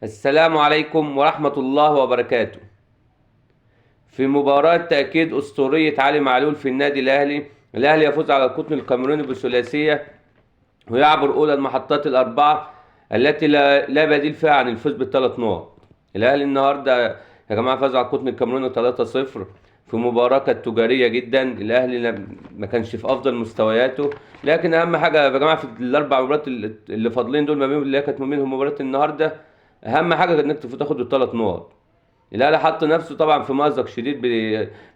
السلام عليكم ورحمة الله وبركاته. في مباراة تأكيد أسطورية علي معلول في النادي الأهلي، الأهلي يفوز على القطن الكاميروني بثلاثية ويعبر أولى المحطات الأربعة التي لا بديل فيها عن الفوز بالثلاث نقط. الأهلي النهاردة يا جماعة فاز على القطن الكاميروني 3-0 في مباراة كانت تجارية جدا. الأهلي ما كانش في أفضل مستوياته، لكن أهم حاجة يا جماعة في الأربع مباريات اللي فاضلين دول ما بين اللي كانت ما بينهم مباراة النهاردة، أهم حاجة إنك تاخد الثلاث نقط. الأهلي حط نفسه طبعا في مأزق شديد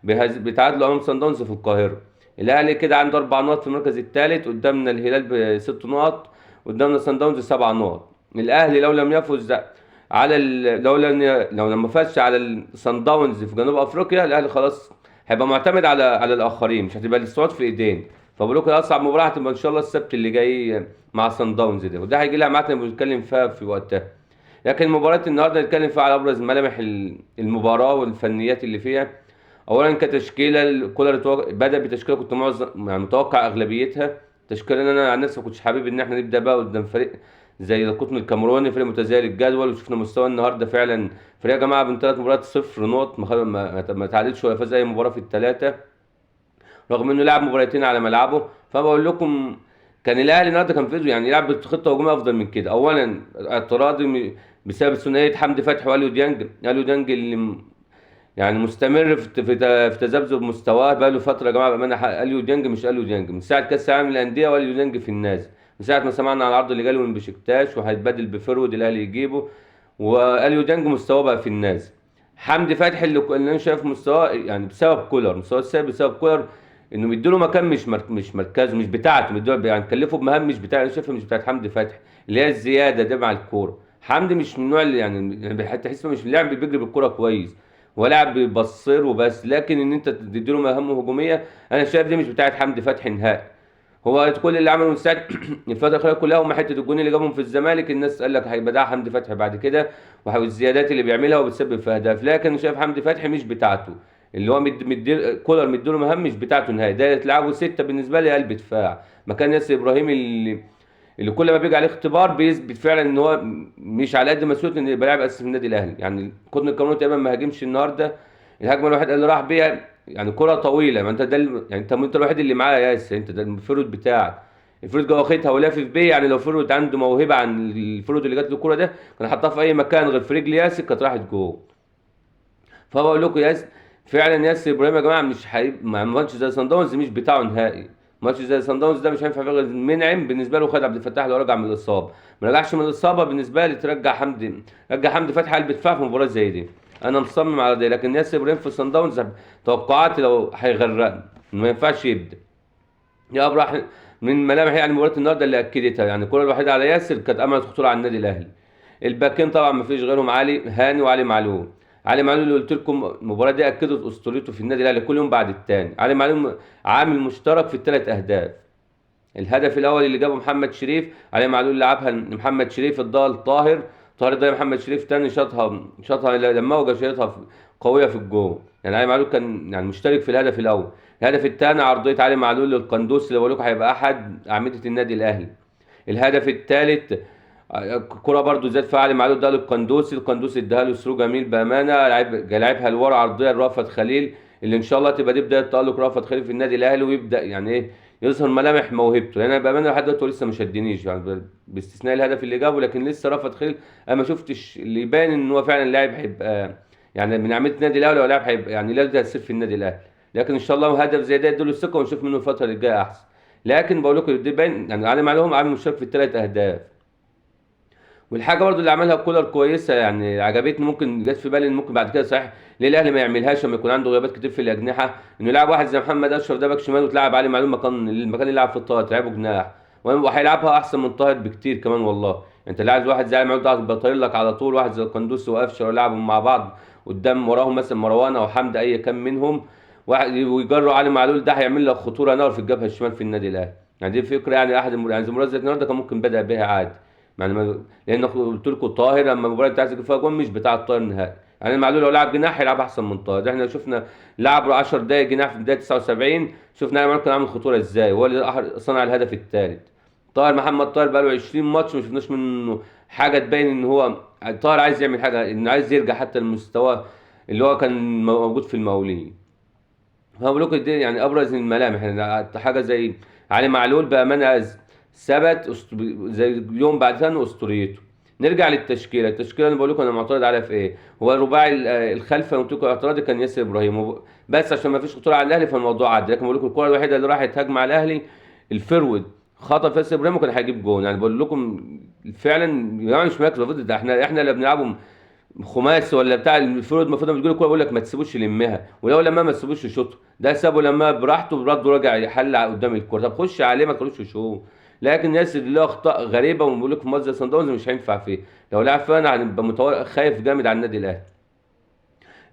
بتعادله أمام صن داونز في القاهرة. الأهلي كده عنده 4 نقط في المركز الثالث، قدامنا الهلال ب6 نقط، قدامنا صن داونز 7 نقط. الأهلي لو لم يفز على ال... لو لم ي... لو لما فازش على صن داونز في جنوب أفريقيا، الأهلي خلاص هيبقى معتمد على الآخرين، مش هتبقى الصعود في إيدين. فبقول لكم أصعب مباراة هتبقى إن شاء الله السبت اللي جاي مع صن داونز ده، وده هيجي لها ميعاد بنتكلم فيها في وقتها. لكن مباراة النهارده نتكلم فيها على أبرز ملامح المباراة والفنيات اللي فيها. أولاً كتشكيلة، كولر بدأ بتشكيلة كنت متوقع أغلبيتها، تشكيلة إن أنا عن نفسي ما كنتش حابب إن إحنا نبدأ بقى قدام فريق زي القطن الكاميروني، فريق متزايد الجدول، وشفنا مستوى النهارده فعلاً. فريق يا جماعة من 3 مباريات 0 نقط، ما تعادلش ولا فاز أي مباراة في الثلاثة، رغم إنه لعب مباراتين على ملعبه. فبقول لكم كان الأهلي النهارده كان في إيده يلعب بخطة هجومية أفضل من كده. أولاً اعتراضي بسبب ثنائية حمدي فتحي واليو ديانج، اليو ديانج اللي مستمر في تذبذب مستواه بقاله فترة يا جماعة بأمانة. اليو ديانج مش اليو ديانج من ساعة كأس العالم للأندية، واليو ديانج في النازل من ساعة ما سمعنا عن العرض اللي جاله من بشكتاش وهيتبدل بفرود الأهلي يجيبه، واليو ديانج مستواه بقى في النازل. حمدي فتحي اللي أنا شايف مستواه بسبب كولر، مستواه السيء بسبب كولر، إنه مديله مكان مش مركزه، مش بتاعته، مديله كلفه بمهام مش بتاعته، أنا شايفها مش بتاعت حمدي فتحي اللي هي الزيادة ده مع الكورة. حمدي مش من النوع اللي تحس إنه مش لاعب بيجري بالكورة كويس، هو لاعب بيبصر وبس، لكن إن أنت تديله مهام هجومية أنا شايف دي مش بتاعت حمدي فتحي نهائي. هو كل اللي عمله من ساعة الفترة الأخيرة كلها هم حتة الجون اللي جابهم في الزمالك، الناس قال لك هيبقى ده حمدي فتحي بعد كده، والزيادات اللي بيعملها وبتسبب في أهداف، لكن شايف حمدي فتحي مش بتاعته، اللي هو كولر مديله مهام مش بتاعته نهائي. ده تلعبه 6 بالنسبة لي قلب دفاع مكان ياسر إبراهيم اللي كل ما بيجي عليه اختبار بيثبت فعلا ان هو مش على قد مسؤوليته ان يبقى لاعب اساسي في النادي الاهلي. القطن الكاميروني تقريبا ما هاجمش النهارده، الهجمة الوحيدة اللي راح بيها كره طويلة، ما انت ده يعني انت الوحيد اللي معاه يا ياسر، انت ده الفرود بتاعك، الفرود جه واخدها ولافف بيه. لو فرود عنده موهبة عن الفرود اللي جات له الكره ده كان حطها في اي مكان غير في رجل ياسر كانت راحت جوه. فبقول لكم ياسر فعلا ياسر ابراهيم يا جماعة مش ما ماتش زي صن داونز مش بتاعه نهائي، ماتش زي صن داونز ده مش هينفع غير منعم بالنسبة له، خد عبد الفتاح لو رجع من الاصابة، ما رجعش من الاصابة بالنسبة لي ترجع حمدي، رجع حمدي فتحي قلب دفاع في مباراة زي دي، انا مصمم على ده. لكن ياسر ابراهيم في صن داونز توقعاتي لو هيغرقنا ما ينفعش يبدا. يا ابراح من ملامح مباراة النهارده اللي اكدتها، الكره الوحيدة على ياسر كانت املت خطورة على النادي الاهلي. الباكين طبعا ما فيش غيرهم، علي هاني وعلي معلول. علي معلول اللي قلت لكم المباراة دي اكدت اسطورته في النادي الاهلي كل يوم بعد الثاني. علي معلول عامل مشترك في الثلاث اهداف. الهدف الاول اللي جابه محمد شريف، علي معلول لعبها لمحمد شريف، اداها لطاهر، طاهر ده محمد شريف تاني شاطها لما وجه شاطها قوية في الجول. علي معلول كان مشترك في الهدف الاول. الهدف الثاني عرضية علي معلول للقندوسي اللي بقول لكم هيبقى احد اعمدة النادي الاهلي. الهدف الثالث كرة برضو زاد فيها علي معلول ده للقندوسي، القندوسي اداها له through جميل بامانه، لعبها لورا عرضية لرأفت خليل اللي ان شاء الله تبقى دي بداية تالق رأفت خليل في النادي الاهلي، ويبدا يظهر ملامح موهبته. لان انا بامانه لحد دلوقتي لسه ما شدنيش، باستثناء الهدف اللي جابه، لكن لسه رأفت خليل انا ما شفتش اللي يبان ان هو فعلا لاعب هيبقى من اعمدة النادي الاهلي، ولا لاعب هيبقى لا تاثير في النادي الاهلي. لكن ان شاء الله هدف زي ده يديله الثقة ونشوف منه الفترة اللي جاية احسن. لكن بقول لكم دي باين علي معلول عامل مشترك في الثلاث اهداف. والحاجة برضو اللي عملها كولر كويسة عجبتني، ممكن جت في بالي ان ممكن بعد كده صحيح ليه الاهلي ما يعملهاش لما يكون عنده غيابات كتير في الاجنحة، انه يلعب واحد زي محمد اشرف ده باك شمال وتلعب علي معلول مكان المكان اللي لعب في الطاهر تلعبه جناح، وهيلعبها احسن من طاهر بكتير كمان والله. انت لاعب واحد زي علي معلول ده بيطير لك على طول، واحد زي القندوسي وقفشه ولعبهم مع بعض قدام وراهم مثلا مروان او حمدي اي كام منهم، واحد ويجروا علي معلول ده هيعمل لك خطورة نار في الجبهة الشمال في النادي الاهلي. دي فكرة احد زي مباراة زي النهارده كان ممكن بدا بها عادي، لان قلت لكم طاهر لما المباراة بتاعت فيها جون مش بتاع الطاهر نهائي. معلول لو لعب جناح هيلعب احسن من طاهر. احنا شفنا لعب 10 دقايق جناح في بداية 79، شفنا علي معلول كان عامل خطورة ازاي، هو اللي صنع الهدف الثالث. طاهر محمد طاهر بقى له 20 ماتش ما شفناش منه حاجة تبين ان هو طاهر عايز يعمل حاجة، انه عايز يرجع حتى المستوى اللي هو كان موجود في المقاولين. فبقول لكم دي يعني ابرز الملامح، يعني حاجة زي علي معلول بامانه ثبت زي يوم بعد ثاني اسطوريته. نرجع للتشكيله، التشكيلة اللي بقول لكم انا معترض عليها في ايه؟ هو الرباعي الخلفي انا قلت لكم اعتراضي كان ياسر ابراهيم بس عشان ما فيش خطورة على الاهلي فالموضوع عدى، لكن بقول لكم الكره الوحيدة اللي راحت هجمة على الاهلي ال forward خطف ياسر ابراهيم وكان هيجيب جون. يعني بقول لكم فعلا يا جماعة مش مركز، المفروض ده احنا اللي بنلعبهم خماسي ولا بتاع، ال forward المفروض لما بتجيله الكورة بيقول لك ما تسيبوش يلمها، ولو لمها ما تسيبوش يشوطها، ده سابه لما براحته برده رجع يحل قدام الكورة، طب خش عليه ما تخلوش يشوط. لكن ياسر له اخطاء غريبة، وبقول لكم في ماتش صن داونز مش هينفع فيه، لو لعب فيه انا هنبقى خايف جامد على النادي الاهلي.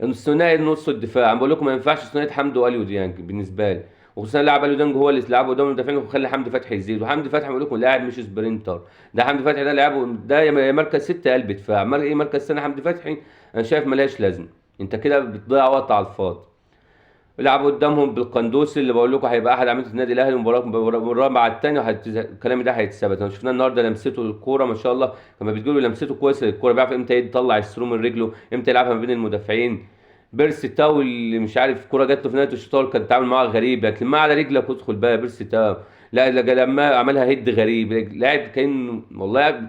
الثنائي نص الدفاع، انا بقول لكم ما ينفعش ثنائية حمدي واليو ديانج بالنسبة لي، وخصوصا لاعب اليو ديانج هو اللي لعبه قدام المدافعين وخلى حمدي فتحي يزيد. وحمدي فتحي بقول لكم لاعب مش sprinter، ده حمدي فتحي ده لاعبه ده يا مركز 6 قلب دفاع، ايه مركز سنة حمدي فتحي انا شايف ملهاش لازمه، انت كده بتضيع وقت على الفاضي. لعبوا قدامهم بالقندوسي اللي بقول لكم هيبقى احد عميد النادي الاهلي، مباراة مع الثانية الكلام ده هيتثبت. احنا شفناه النهارده لمسته للكورة ما شاء الله، لما بتقولوا لمسته كويسة للكورة، بيعرف امتى يطلع ال through من رجله، امتى يلعبها ما بين المدافعين. بيرسي تاو اللي مش عارف كورة جات له في نهاية الشوط كان التعامل معاه غريب، لما على رجلك وادخل بقى بيرسي تاو، لا لما عملها head غريب، لاعب كان والله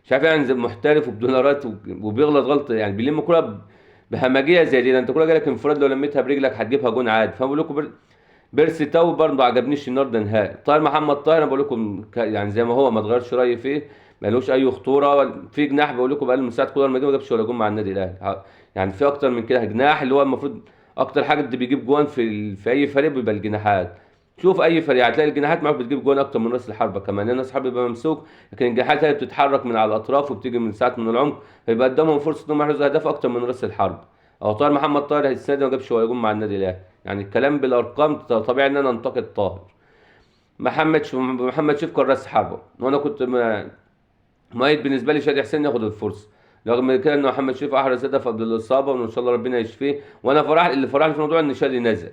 مش عارف يعني محترف وبدولارات وبيغلط غلط، يعني بيلم كورة بهمجيه زي دي، ده انت كورة جالك انفراد لو لميتها برجلك هتجيبها جون عادي. فبقول لكم بيرسي تاو برضه عجبنيش النهارده نهائي. طاهر محمد طاهر انا بقول لكم يعني زي ما هو ما اتغيرش رايي فيه، مالوش اي خطورة في جناح. بقول لكم بقى له من ساعة كولر ما جه ما جابش ولا جون مع النادي الاهلي، يعني في اكتر من كده جناح اللي هو المفروض اكتر حاجة اللي بيجيب جوان في اي فريق بيبقى الجناحات. شوف اي فريق هتلاقي الجناحات معاك بتجيب جوان اكتر من راس الحربة كمان، لان راس الحربة بيبقى ممسوك، لكن الجناحات هي بتتحرك من على الاطراف وبتيجي من ساعات من العمق، فيبقى قدامهم فرصة انهم يحرزوا اهداف اكتر من راس الحربة. او طاهر محمد طاهر السنة دي ما جابش ولا جون مع النادي الاهلي، يعني الكلام بالارقام طبيعي ان انا انتقد طاهر. محمد شريف كان راس حربه، وانا كنت مؤيد بالنسبة لي شادي حسين ياخد الفرصة، رغم كده ان محمد شريف احرز هدف قبل الاصابة وان شاء الله ربنا يشفيه. وانا فرح اللي فرحني في الموضوع ان شادي نزل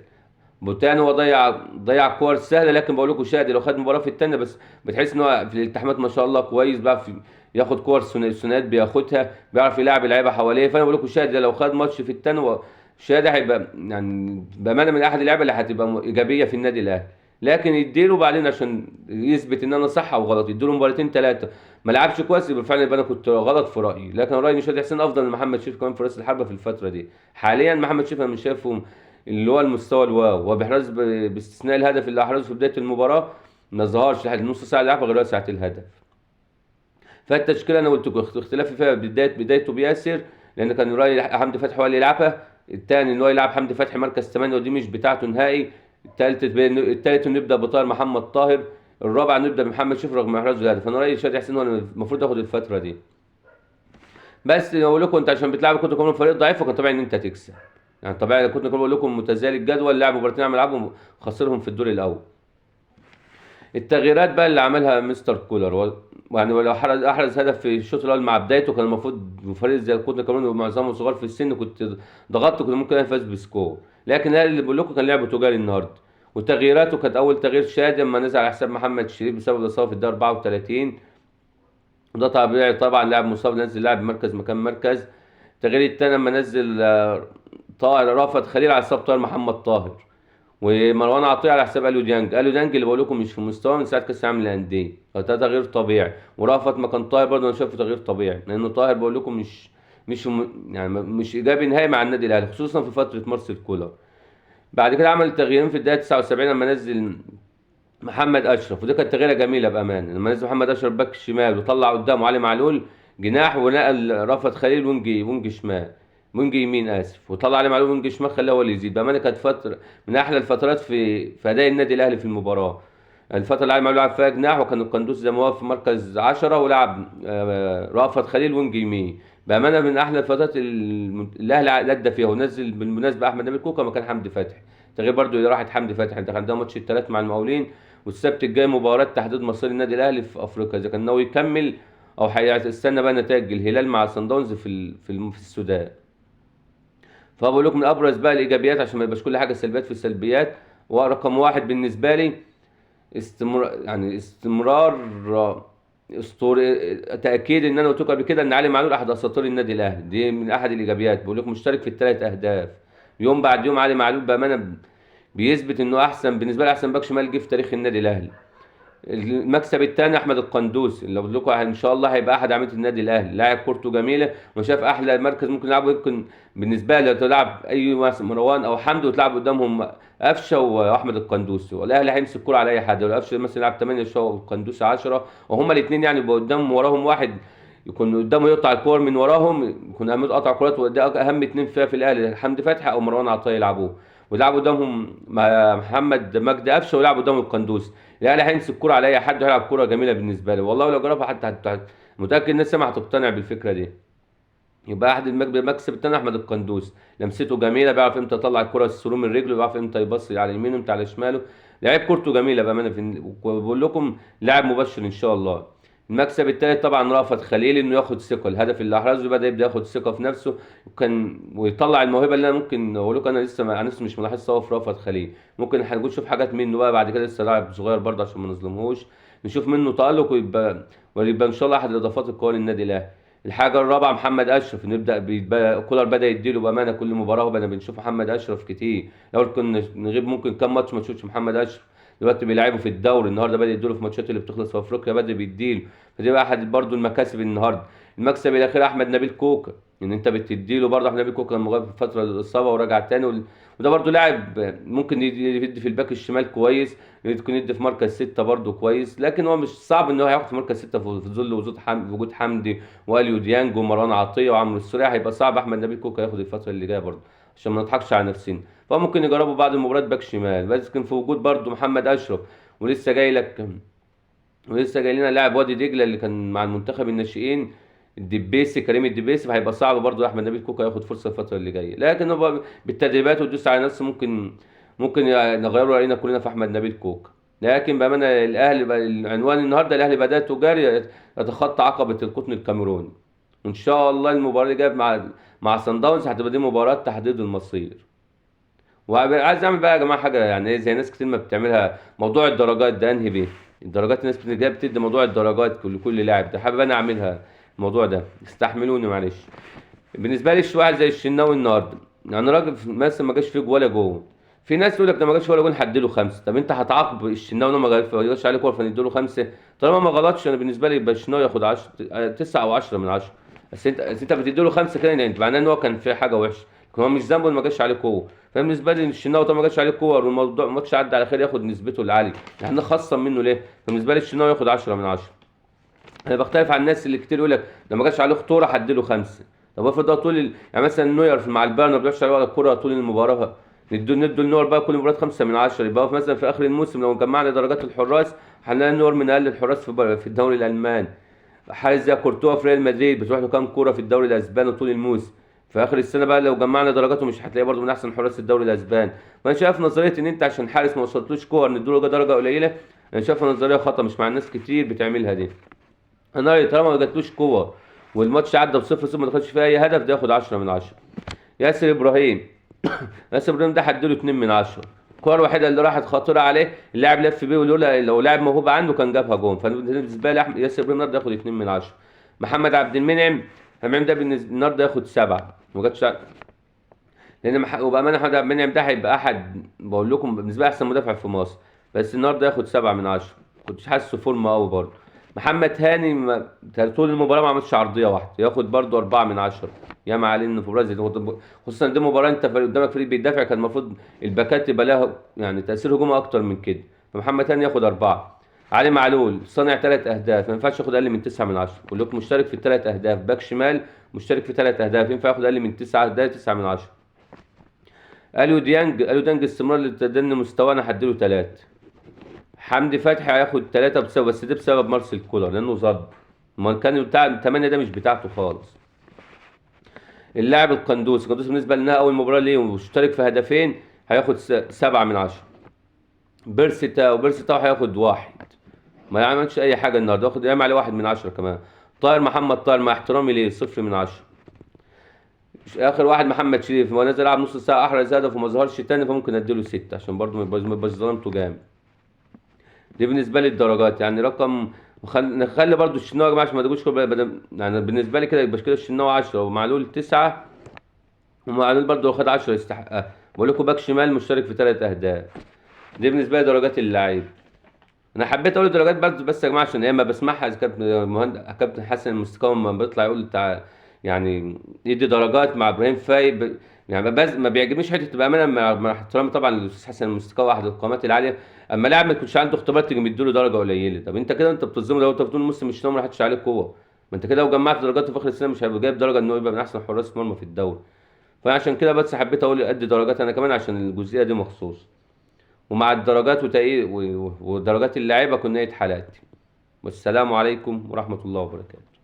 بوتان، هو ضيع كور سهلة، لكن بقول لكم شادي لو خد مباراة في الثانية بس بتحس ان هو في الالتحامات ما شاء الله كويس، بيعرف ياخد كور الثنائيات بياخدها، بيعرف يلعب اللعيبة حواليه. فانا بقول لكم شادي لو خد ماتش في الثانية شادي هيبقى يعني بامانه من احد اللعيبة اللي هتبقى ايجابية في النادي الاهلي، لكن يديله بعدين عشان يثبت ان انا صح او غلط، يديله مباراتين ثلاثة ما لعبش كويس يبقى فعلا يبقى انا كنت غلط في رايي. لكن رايي ان شادي حسين افضل من محمد شريف كمان في راس الحربة في الفترة دي. حاليا محمد شريف انا مش شايفه اللي هو المستوى ال wow، هو بيحرز باستثناء الهدف اللي احرزه في بداية المباراة ما ظهرش لحد نص ساعة لعبها غير ساعة الهدف. فالتشكيله انا قلت لكم اختلافي فيها بدايته بياسر، لان كان رايي حمدي فتحي هو اللي يلعبها، الثاني ان هو يلعب حمدي فتحي مركز 8 ودي مش بتاعته نهائي، الثالث نبدا بطاهر محمد طاهر، الرابع نبدا بمحمد شريف رغم احرازه الهدف. انا رايي شادي حسين هو المفروض ياخد الفترة دي. بس اقول لكم انت عشان بتلعب كنتوا كمان فريق ضعيف فكان طبيعي ان انت تكسب، يعني طبيعي كنت بقول لكم متزايد الجدول، لعبوا مباراتين عم يلعبوا خسرهم في الدور الاول. التغييرات بقى اللي عملها مستر كولر، يعني لو احرز هدف في الشوط الاول مع بدايته كان المفروض فريق زي القطن كمان ومعظمهم صغار في السن كنت ضغطت كنت ممكن افوز ب score، لكن اللي بقول لكم كان لعبه تجاري النهارده. وتغييراته كانت اول تغيير شادي لما نزل على حساب محمد شريف بسبب الاصابة في الدقيقة 34، وده طبيعي طبعا لاعب مصاب نزل لاعب مركز مكان مركز. التغيير الثاني لما نزل طاهر رافت خليل على حساب طاهر محمد طاهر، ومروان عطية على حساب اليو ديانج. اليو ديانج اللي بقول لكم مش في مستواه من ساعة كاس العالم للاندية، فده تغيير طبيعي. ورافت مكان طاهر برضه انا شايفه تغيير طبيعي، لان طاهر بقول لكم مش يعني مش ايجابي نهائي مع النادي الاهلي خصوصا في فترة مارسيل كولر. بعد كده عمل تغييرين في الدقيقة 79 لما نزل محمد اشرف، ودي كانت تغييره جميلة بامانه، لما نزل محمد اشرف back شمال وطلع قدامه علي معلول جناح، ونقل رافت خليل wing شمال، wing يمين اسف، وطلع علي معلول wing شمال خلاه هو اللي يزيد. بامانه كانت فترة من احلى الفترات في اداء النادي الاهلي في المباراة، الفترة اللي علي معلول لعب فيها جناح وكان القندوسي زي ما هو في مركز 10 ولعب رافت خليل wing يمين. بامانه من احلى الفترات الاهلي ادى فيها. ونزل بالمناسبة احمد نبيل كوكا مكان حمدي فتحي، تغيير برده راحت حمدي فتحي، انت عندها ماتش الثلاث مع المقاولين، والسبت الجاي مباراة تحديد مصير النادي الاهلي في افريقيا، اذا كان ناوي يكمل او هيستنى بقى نتائج الهلال مع صن داونز في السودان. فبقول لكم من ابرز بقى الايجابيات عشان ما يبقاش كل حاجة سلبيات في السلبيات. ورقم واحد بالنسبة لي استمرار، يعني استمرار اسطوري. تاكيد ان انا قلت لكم قبل كده ان علي معلول احد اساطير النادي الاهلي، دي من احد الايجابيات. بقول لكم مشترك في الثلاث اهداف، يوم بعد يوم علي معلول بامانه بيثبت انه احسن، بالنسبة لي احسن باك شمال جه في تاريخ النادي الاهلي. المكسب الثاني احمد القندوسي، اللي بقول لكم ان شاء الله هيبقى احد اعمدة النادي الاهلي، لاعب كورته جميلة وشاف احلى مركز ممكن يلعبه، يمكن بالنسبة لي لو تلعب اي مثلا مروان او حمدي وتلعب قدامهم قفشه واحمد القندوسي، والاهلي هيمسك الكورة على اي حد. لو قفشه مثلا يلعب 8 والقندوسي 10، وهما الاثنين يعني يبقوا قدام وراهم واحد يكون قدامه يقطع الكور من وراهم، يكون اهم قطع كرات، وده اهم اثنين فيها في الاهلي، حمدي فتحي او مروان عطية يلعبوه، ويلعبوا قدامهم مع محمد مجدي قفشه، ويلعبوا قدامهم القندوسي. الاهلي هيمسك الكورة على اي حد وهيلعب كورة جميلة بالنسبة لي والله، لو جربها حتى متاكد الناس ما هتقتنع بالفكرة دي. يبقى احد المكسب الثاني احمد القندوسي، لمسته جميلة، بيعرف امتى يطلع الكره ال through من رجله، بيعرف امتى يبص على يمينه امتى على شماله، لعيب كورته جميلة بامانه، وبقول لكم لاعب مبشر ان شاء الله. المكسب الثالث طبعا رأفت خليل، انه ياخد ثقة، الهدف اللي احرزه بدا يبدا ياخد ثقة في نفسه، وكان ويطلع الموهبة اللي انا ممكن اقول لكم انا لسه انا لسه مش ملاحظها هو في رأفت خليل، ممكن هنقول نشوف حاجات منه بقى بعد كده، لسه لاعب صغير برضه عشان ما نظلمهوش، نشوف منه تألق ويبقى ان شاء الله احد الاضافات القوية للنادي الاهلي. الحاجة الرابعة محمد اشرف، نبدا كولر بدا يديله بامانه كل مباراة، وبدا بنشوف محمد اشرف كتير، لو كنا نغيب ممكن كام ماتش ما تشوفش محمد اشرف، دلوقتي بيلعبوا في الدوري، النهارده بدا يديله في الماتشات اللي بتخلص في افريقيا بدا بيديله، فدي بقى احد برضو المكاسب النهارده. المكسب الاخير احمد نبيل كوكا، ان انت بتديله برضه احمد نبيل كوكا لما غاب فترة الاصابة ورجع تاني، وده برضو لاعب ممكن يدي في الباك الشمال كويس، ممكن يدي في مركز 6 برضو كويس، لكن هو مش صعب ان هو هياخد في مركز 6 في ظل وجود حمدي واليو ديانج ومروان عطية وعمرو السوليه، هيبقى صعب احمد نبيل كوكا ياخد الفترة اللي جاية برضو عشان ما نضحكش على نفسنا. فممكن يجربوا بعض المباريات باك شمال، بس كان في وجود برضو محمد اشرف، ولسه جاي لك ولسه جاي لنا لاعب وادي دجله اللي كان مع المنتخب الناشئين الدبيسي، كريم الدبيسي، فهيبقى صعب برضو احمد نبيل كوكا ياخد فرصة الفترة اللي جاية، لكن هو بالتدريبات وتدوس على نفسه ممكن نغيره راينا كلنا في احمد نبيل كوكا. لكن بامانه الاهلي العنوان النهارده الاهلي بدا تجاري يتخطى عقبه القطن الكاميروني، وان شاء الله المباراة اللي جاية مع صن داونز هتبقى دي مباراة تحديد المصير. وعايز اعمل بقى يا جماعة حاجة يعني زي ناس كتير ما بتعملها، موضوع الدرجات ده انهي بيه الدرجات، الناس بتدي موضوع الدرجات لكل لاعب، ده حابب انا اعملها الموضوع ده، استحملوني معلش. بالنسبة لي واحد زي الشناوي النهارده، يعني راجل مثلا ما جاش فيه ولا جول، في ناس تقول لك ده ما جاش ولا جول هديله 5، طب انت هتعاقب الشناوي انه ما جاش عليه كورة فنديله 5؟ طالما ما غلطش انا بالنسبة لي يبقى الشناوي ياخد 9 او 10 من 10، بس انت بتديله 5 كده يعني معناه ان هو كان في حاجة وحشة، لكن هو مش ذنبه ما جاش عليه كورة. فبالنسبه لي الشناوي طالما ما جاش عليه كور والموضوع الماتش عدى على خير ياخد نسبته العالية، احنا نخصم منه ليه؟ فبالنسبه لي الشناوي ياخد 10 من 10. انا بختلف عن الناس اللي كتير يقول لك ده ما جاش عليه خطورة هديله 5، طب افرض ده طول يعني مثلا نوير مع البايرن ما بيلعبش عليه ولا كورة طول المباراة، ندوا النور بقى كل مباراة 5 من 10، يبقى مثلا في اخر الموسم لو جمعنا درجات الحراس هنلاقي النور من اقل الحراس في الدوري الالماني. حارس زي كورتوا في ريال مدريد بتروح له كام كورة في الدوري الاسباني طول الموسم، في اخر السنة بقى لو جمعنا درجاته مش هتلاقيه برده من احسن حراس الدوري الاسباني. فانا شايف نظرية ان انت عشان حارس ما وصلتلوش كور نديله درجه قليله، انا شايفها نظرية خطا، مش مع الناس كتير بتعملها دي. انا رايي طالما ما جاتلوش كور والماتش عدى ب0-0 ما دخلش فيه اي هدف، ده ياخد 10 من 10. ياسر ابراهيم ياسر ابراهيم ده هديله 2 من 10، الكره الوحيدة اللي راحت خطيرة عليه اللاعب لف بيه، ولولا لو لاعب موهوب عنده كان جابها جون. فبالنسبه لي ياسر ابراهيم النهارده ياخد 2 من 10. محمد عبد المنعم ده بالنسبة النهارده ياخد 7، ما جاتش لان وبامانه محمد عبد المنعم ده هيبقى احد بقول لكم بالنسبة لي احسن مدافع في مصر، بس النهارده ياخد 7 من 10، كنتش حاسه فورمه قوي برضه. محمد هاني طول المباراة ما عملش عرضية واحدة، ياخد برضه 4 من 10، ياما عليه انه في مباراة زي دي، خصوصا دي مباراة انت قدامك فريق بيدافع، كان المفروض الباكات يبقى لها يعني تاثير هجومي اكتر من كده، فمحمد هاني ياخد 4. علي معلول صانع 3 اهداف، ما ينفعش ياخد اقل من 9 من 10، كلكم مشترك في 3 اهداف، باك شمال مشترك في 3 اهداف، ينفع ياخد اقل من 9؟ ده 9 من 10. اليو ديانج استمرار لتدني مستواه، انا هديله 3. حمدي فتحي هياخد 3 بسبب، بس ده بسبب مارسيل كولر لانه ظبط، ما كان بتاع 8 ده مش بتاعته خالص. اللاعب القندوسي بالنسبة لنا اول مباراة ليه واشترك في هدفين، هياخد 7 من 10. بيرسي تاو هياخد 1، ما عملش اي حاجة النهارده، واخد يعمل عليه 1 من 10 كمان. طاهر محمد طاهر مع احترامي ليه 0 من 10. اخر واحد محمد شريف هو نزل لعب نص ساعة احرز هدف وما ظهرش تاني، فممكن اديله 6 عشان برضه ما يبقاش ظلمته جامد. دي بالنسبة لي الدرجات، يعني رقم نخلي برضو الشناوي يا جماعة عشان ما تقولوش بدل، يعني بالنسبة لي كده يبقى كده الشناوي 10 ومعلول 9، ومعلول برضو لو خد 10 يستحقها. بقول لكم باك شمال مشترك في 3 اهداف. دي بالنسبة لي درجات اللعيب. انا حبيت اقول الدرجات برضو بس يا جماعة عشان ايه ما بسمعها، اذا كابتن مهند كابتن حسن المستقاوي لما بيطلع يقول يعني يدي درجات مع ابراهيم فايق يعني بس ما بيعجبنيش حتة بامانه، مع احترامي طبعا للاستاذ حسن المستكاوي احد القامات العالية، اما لاعب ما يكونش عنده اختبارات تيجي مديله درجه قليله. طب انت كده انت بتظلمه، لو انت بتقول الموسم مش ما راحتش عليه قوة، ما انت كده لو جمعت درجاته في اخر السنة مش هيبقى جايب درجه انه يبقى من احسن حراس مرمى في الدوري. فعشان كده بس حبيت اقول ادي درجات انا كمان عشان الجزئية دي مخصوص، ومع الدرجات ودرجات اللعيبة كنا نهاية حلقتي. والسلام عليكم ورحمة الله وبركاته.